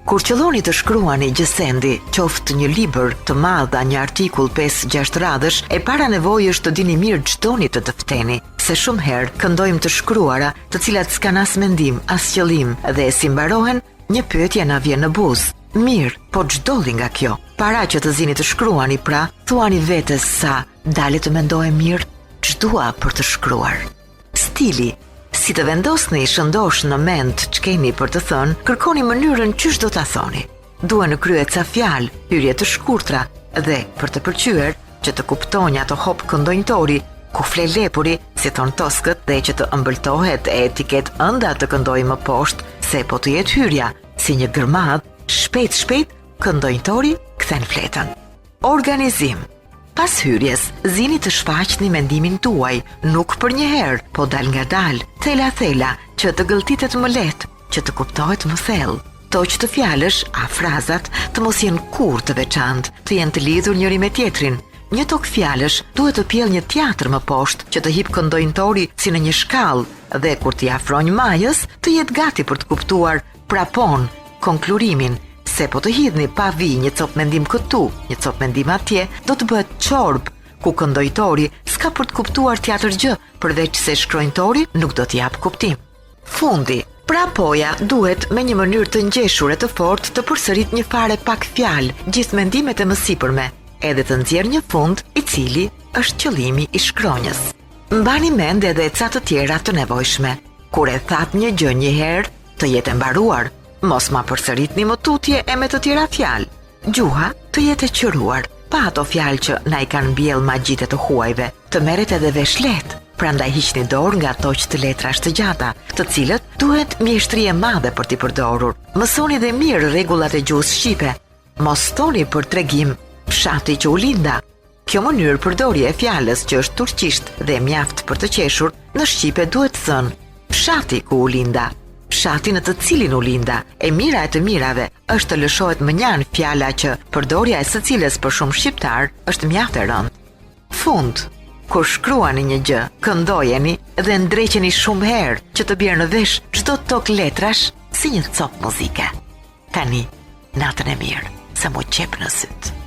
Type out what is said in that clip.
Kur qëlloni të shkruani gjësendi, qoftë një libër të madh a një artikull 5-6 radhësh, e para nevojë është të dini mirë ç'doni të dëfteni, se shumë herë këndojmë të shkruara, të cilat s'kanë as mendim, as qëllim dhe si mbarohen, një pyetje na vjen në buzë. Mirë, po ç'dolli nga kjo? Para që të zini të shkruani, pra, thuani vetes sa dale të mendohem mirë, ç'dua për të shkruar. Stili, Si të vendosni shëndosh në mend ç'keni për të thënë, kërkoni mënyrën qysh do ta thoni. Duhen në krye ca fjalë, hyrje të shkurtra dhe për të pëlqyer që të kuptonjë ato hop këndonjtori, ku fle lepuri, si thonë toskët, dhe që të ëmbëltohet e t'i ketë ënda të këndojë më poshtë, se po të jetë hyrja, si një gërmadhë, shpejt shpejt këndonjtori kthen fletën. Organizim. Pas hyrjes, zini të shfaqni mendimin tuaj, nuk përnjëherë, po dalngadalë, thela thela, që të gëlltitet më lehtë, që të kuptohet më thellë. Toqtë fjalësh, a frazat, të mos jenë kurrë të veçantë, të jenë të lidhur njëri me tjetrin. Një tok fjalësh duhet të pjellë një tjatër më poshtë, që të hipë këndonjtori si në një shkallë, dhe kur t'i afronjë majës, të jetë gati për të kuptuar prapon, konklurimin, se po të hidhni pa vijë një copë mendim këtu, një copë mendim atje, do të bëhet çorbë, ku këndojtori s'ka për të kuptuar tjatër gjë, përveç se shkronjtori nuk do t'i japë kuptim. Fundi, prapoja duhet me një mënyrë të ngjeshur e të fortë të përsëritë një fare pak fjalë, gjithë mendimet e mësipërme, edhe të nxjerrë një fund i cili është qëllimi i shkronjës. Mbani mend edhe ca të tjera të nevojshme. Kur e thatë një gjë një herë, të jetë e mbaruar, mos ma përsëritni më tutje e me të tjera fjalë. Gjuha të jetë e qëruar, pa ato fjalë që na i kanë mbjellë magjitë e të huajve, të merret edhe vesh lehtë. Prandaj hiqni dorë nga toqtë letrash të gjata, të cilët duhet mjeshtri e madhe për t'i përdorur. Mësoni dhe mirë rregullat e gjuhës shqipe. Mos thoni për tregim fshati që u linda. Kjo mënyrë përdorje e fjalës që është turqisht dhe mjaft për të qeshur, në shqipe duhet thënë fshati ku u linda, fshati në të cilin u linda. E mira e të mirave është të lëshohet mënjanë fjala që përdorja e së cilës për shumë shqiptarë është mjaft e rëndë. Fund. Kur shkruani një gjë, këndojeni dhe ndreqeni shumë herë që të bjerë në vesh çdo tok letrash si një copë muzike. Tani, natën e mirë, se m'u qepnë sytë.